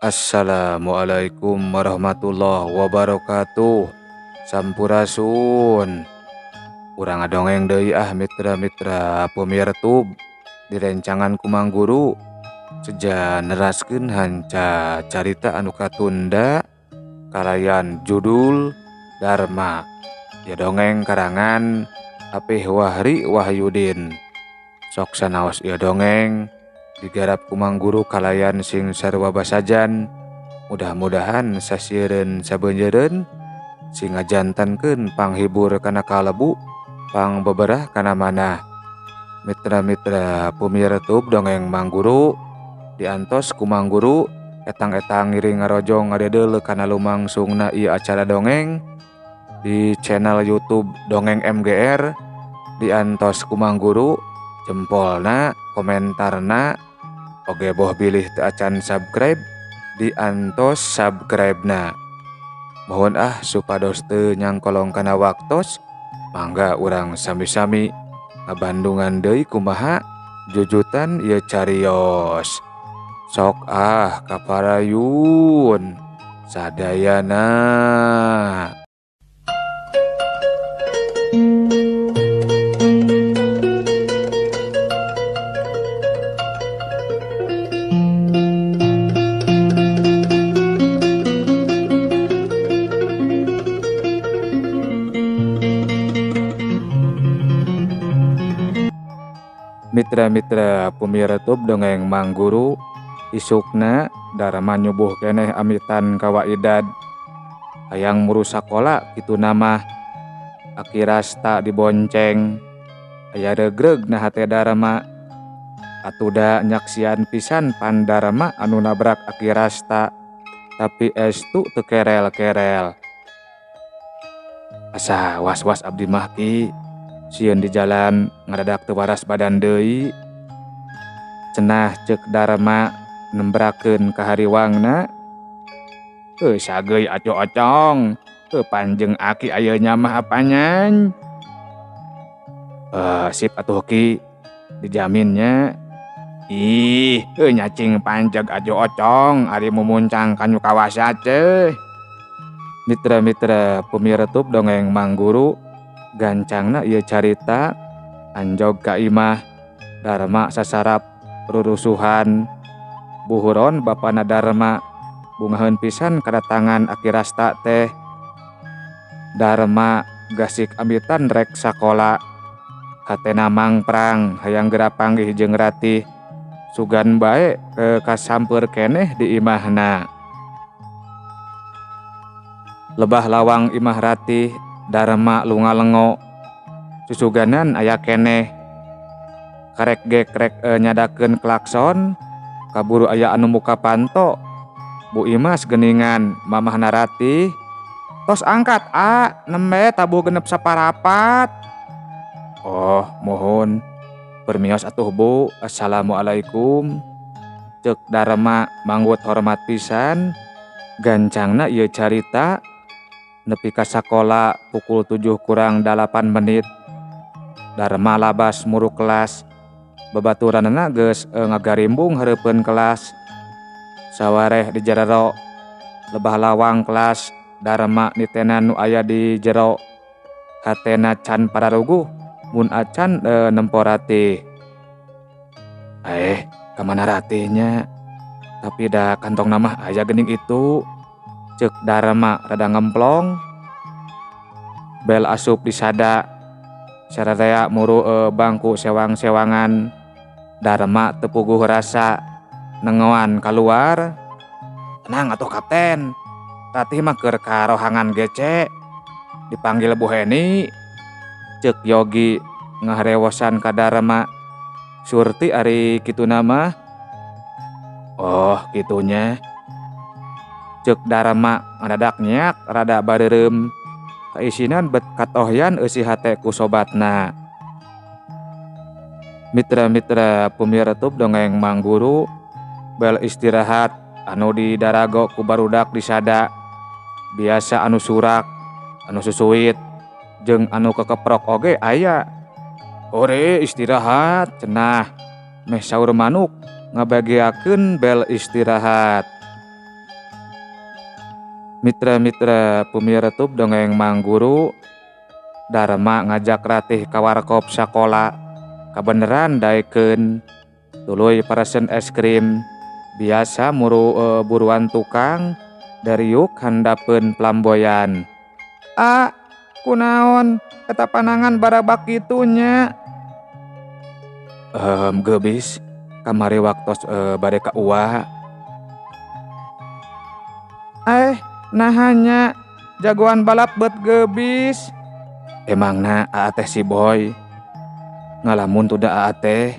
Assalamualaikum warahmatullahi wabarakatuh. Sampurasun. Urang ngadongeng deui ah mitra-mitra pemirtub direncangan ku Mang Guru. Seja neraskeun hanca carita anu katunda kalayan judul Dharma. Ya dongeng karangan Apih Wahri Wahyudin. Sok sanaos ieu dongeng digarap ku Mang Guru kalayan sing sarua basajan. Mudah-mudahan sasieureun sabeunjeureun sing ngajantankeun panghibur kana kalebu, pangbeberah kana manah. Mitra-mitra pemirtub dongeng Mang Guru diantos ku Mang Guru etang-etang ngiring ngarojong ngadedeul kana lumangsungna ieu acara dongeng di channel YouTube Dongeng MGR diantos ku Mang Guru. Jempolna, komentarna, oge boh bilih teu acan subscribe diantos subscribe-na. Mohon ah supados teu nyangkolong kana waktos, mangga urang sami-sami ngabandungan deui kumaha jujutan ieu carios. Sok ah kaparayun sadayana. Mitra-mitra pemirtub dongeng Mang Guru isukna Dharma nyubuh keneh amitan ka Waidad. Hayang muru sakola kitu nama Aki Rasta dibonceng. Aya regreg na hate Dharma. Atuda nyaksian pisan pan Dharma anu nabrak Aki Rasta, tapi estu teu kerel-kerel. Asa was-was abdi mah ki. Sieun di jalan ngadadak teu waras badan deui. Cenah ceuk Dharma nembrakeun ka hariwangna. Heuh sageuy aco-ocong, heuh panjeng aki ayeuna mah apanyan. Sip atuh ki, dijaminnya. Ih, heuh nyacing panjeg aco-ocong ari mumuncang ka nu kawasa teh. Mitra-mitra pemirtub dongeng Mang Guru gancangna ieu carita anjog ka imah Dharma sasarap rurusuhan. Buhuron bapana Dharma bungaheun pisan kadatangan Aki Rasta teh. Dharma gasik amitan rek sakola. Hatena mangprang hayang geura panggih jeung Ratih. Sugan bae kasampeur keneh di imahna. Lebah lawang imah Ratih Dharma lunga-lengo. Susuganan aya keneh. Karek ge krek nyadakeun klakson, kaburu aya anu muka panto. Bu Imas geningan mamahna Ratih. Tos angkat a, nembe tabuh genep saparapat. Oh, mohon. Permios atuh Bu. Assalamualaikum. Ceuk Dharma manggut hormat pisan. Gancangna ieu carita nepi ka sakola pukul tujuh kurang dalapan menit. Dharma labas muru kelas. Babaturanna geus ngagarimbung hareupeun kelas. Sawareh di jero lebah lawang kelas Dharma nitenan nu aya di jero. Hatena can pararuguh mun acan nempo Ratih. Ka mana Ratihnya? Tapi da kantong mah aya geuning itu. Ceuk Dharma rada ngemplong. Bel asup disada. Sararea muru bangku sewang-sewangan. Dharma teu puguh rasa nengoan kaluar. Tenang atuh kapten. Ratih mah keur karohangan gece. Dipanggil Bu Heni. Ceuk Yogi ngaharewosan ka Dharma. Surti ari kituna mah. Oh, kitunya. Ceuk Dharma ngadadak nyeak rada bareureum. Kaisinan bet katohyan eusi hate ku sobatna. Mitra-mitra pemirtub dongeng Mang Guru bel istirahat anu di darago ku barudak disada. Biasa anu surak, anu susuit, jeung anu kekeprok oge aya. Hore istirahat cenah. Meh saur manuk ngabagiakeun bel istirahat. Mitra-mitra Pumiretup dongeng Mang Guru, Darma ngajak Ratih ka warkop sakola, kabeneran daekeun, tuluy paresen es krim, biasa muru buruan tukang, dariuk handapeun flamboyan. Ah, kunaon eta panangan barabak kitu nya? Geubis kamari waktos bade ka Uwa. Naha nya jagoan balap beut geubis. Emangna aa teh si Boy? Ngalamun tuh da aa teh,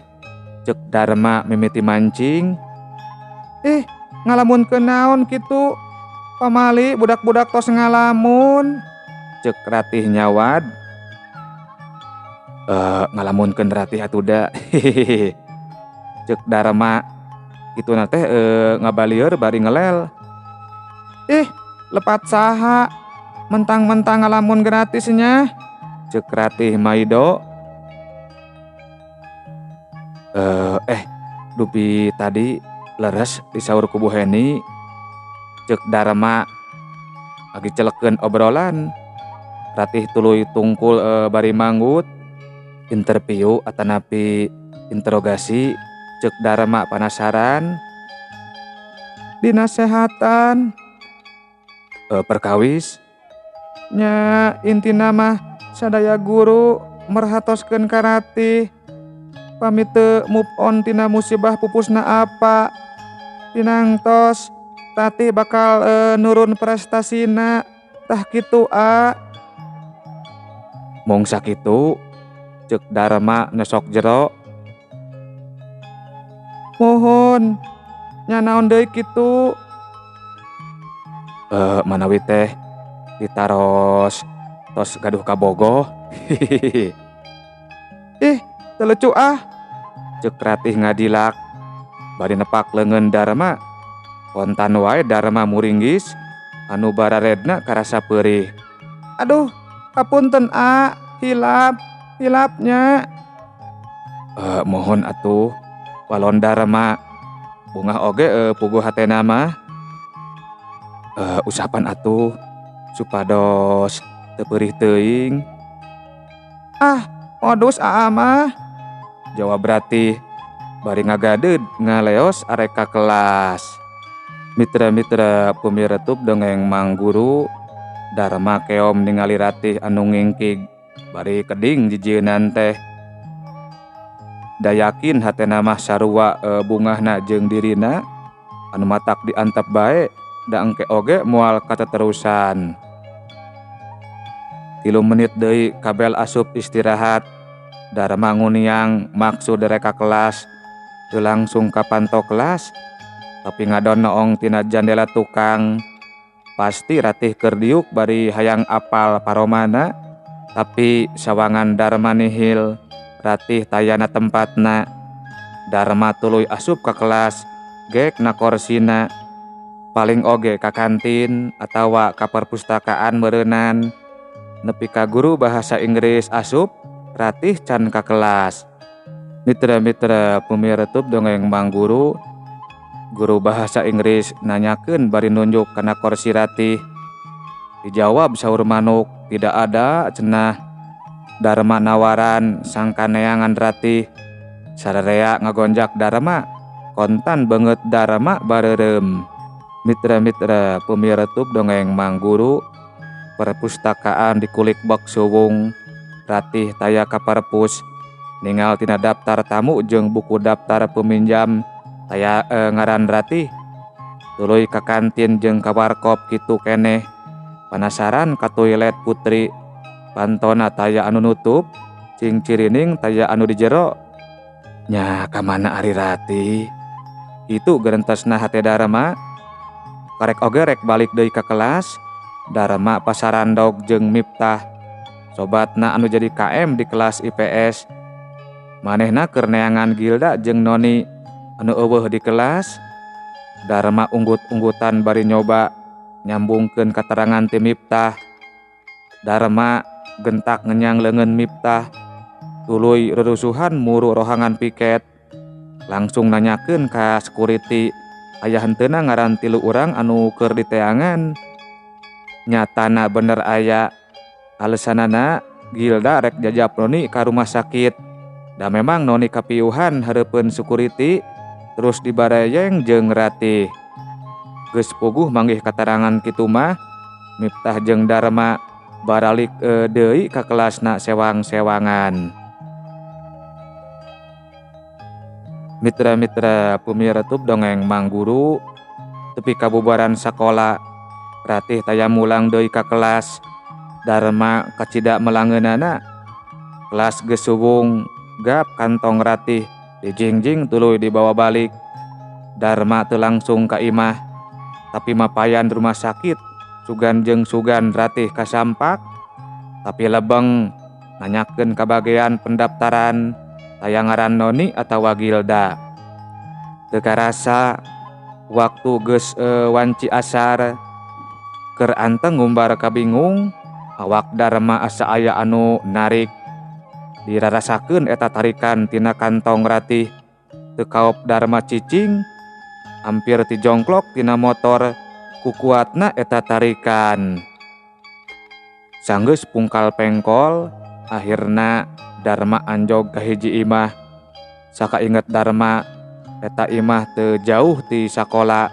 ceuk Darma mimiti mancing. Ih, ngalamunkeun naon kitu? Pamali budak-budak tos ngalamun, ceuk Ratih nyawad. Ngalamunkeun Ratih atuh da. Hihihi. Ceuk Darma kituna teh ngabalieur bari ngelel. Ih, lepat saha? Mentang-mentang ngalamun gratis nya, ceuk Ratih maido. Dupi tadi leres disaur ku Bu Heni, ceuk Darma lagi celekeun obrolan. Ratih tuluy tungkul bari manggut. Interview atanapi interogasi, ceuk Darma panasaran. Dinasehatan. Perkawis nya intina mah sadaya guru merhatoskeun ka Ratih pami teu move on tina musibah pupusna apa tinangtos Ratih bakal nurun prestasina tah kitu a. Mung sakitu, ceuk Darma nyosok jero. Mohon nya naon deui kitu? Manawi teh ditaros tos gaduh kabogoh. Hihihi. Ih, teu lucu ah, ceuk Ratih ngadilak bari nepak leungeun Darma. Kontan wae Darma muringgis anu bararedna karasa peurih. Aduh, hapunten a, hilap, hilapnya. Mohon atuh walon Darma, bungah oge puguh hatena mah. Usapan atuh supados teu peurih teuing. Ah, modus aa mah, jawab Ratih bari ngagadeud ngaleos arek ka kelas. Mitra-mitra Pumiretup dongeng Mang Guru, Darma keom ningali Ratih anu ngingkig bari keding jijieunan teh. Da yakin hatena mah sarua bungahna jeung dirina anu matak diantep bae da engke oge moal kateterusan. 3 menit deui kabel asup istirahat. Darma nguniang maksud rek ka kelas teu langsung ka panto kelas tapi ngadon noong tina jandela tukang. Pasti Ratih keur diuk bari hayang apal paromana, tapi sawangan Darma nihil Ratih tayana tempatna. Darma tuluy asup ka kelas gek na korsina, paling oge ka kantin atawa ka perpustakaan meureunan. Nepi ka guru bahasa Inggris asup, Ratih can ka kelas. Mitra-mitra Pumiretup dongeng Mang Guru, guru bahasa Inggris nanyakeun bari nunjuk kana korsi Ratih. Dijawab saur manuk, tidak ada cenah. Darma nawaran sangka neangan Ratih. Sararea ngagonjak Darma, kontan beungeut Darma bareureum. Mitra-mitra Pumiretup dongeng Mang Guru, perpustakaan dikulik bak suwung. Ratih taya ka perpus, ningal tina daftar tamu jeung buku daftar peminjam taya ngaran Ratih. Tuluy ka kantin jeung ka warkop kitu keneh. Panasaran ka toilet putri, pantona taya anu nutup, cing cirining taya anu di jero. Nya ka mana ari Ratih? Itu gerentesna hate Darma. Karek oge rek balik deui ka kelas, Darma pasarandog jeung Miftah, sobatna anu jadi KM di kelas IPS. Manehna keur neangan Gilda jeung Noni anu eueuh di kelas. Darma unggut-unggutan bari nyoba nyambungkeun katerangan ti Miftah. Darma gentak ngenyang leungeun Miftah, tuluy rerusuhan muru rohangan piket. Langsung nanyakeun ka security aya henteuna ngaran 3 urang anu keur diteangan. Nyatana bener aya. Alesanana Gilda rek jajap Noni ka rumah sakit. Da memang Noni kapiuhan hareupeun security terus dibareyeng jeung Ratih. Geus puguh manggih katarangan kitu mah Miftah jeung Darma baralik deui ka kelasna sewang-sewangan. Mitra-mitra pumiartub dongeng Mang Guru tepi ka bubaran sakola Ratih taya mulang deui ka kelas. Darma kacida melangeunana. Kelas geus suwung gap kantong Ratih dijingjing tuluy dibawa balik. Darma teu langsung ka imah tapi mapayan rumah sakit sugan jeung sugan Ratih kasampak tapi lebeng nanyakeun ka bagean pendaftaran taya ngaran Noni atawa Gilda. Teu karasa waktu geus wanci asar keur anteng ngumbar kabingung awak Darma asa aya anu narik. Dirarasakeun eta tarikan tina kantong Ratih. Teu kaop Darma cicing hampir tijongklok tina motor ku kuatna eta tarikan. Sanggeus pungkal pengkol akhirna Darma anjog ka hiji imah. Sakainget Darma eta imah teu jauh ti sakola.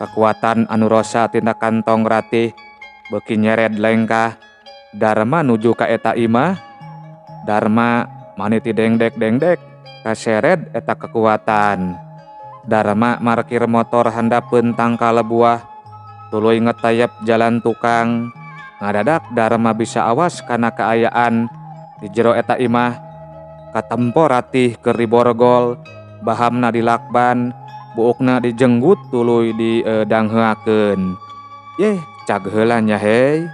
Kakuatan anu rosa tina kantong Ratih beuki nyered lengkah. Darma nuju ka eta imah. Darma mani ti dengdek-dengdek kasered eta kekuatan. Darma markir motor handapeun tangkal buah tuluy ngetayep jalan tukang. Ngadadak Darma bisa awas kana kaayaan di jero eta imah. Katempo Ratih keur diborgol, bahamna dilakban, buukna dijenggut tuluy didangheakeun. Yeh, cag heula nya hei.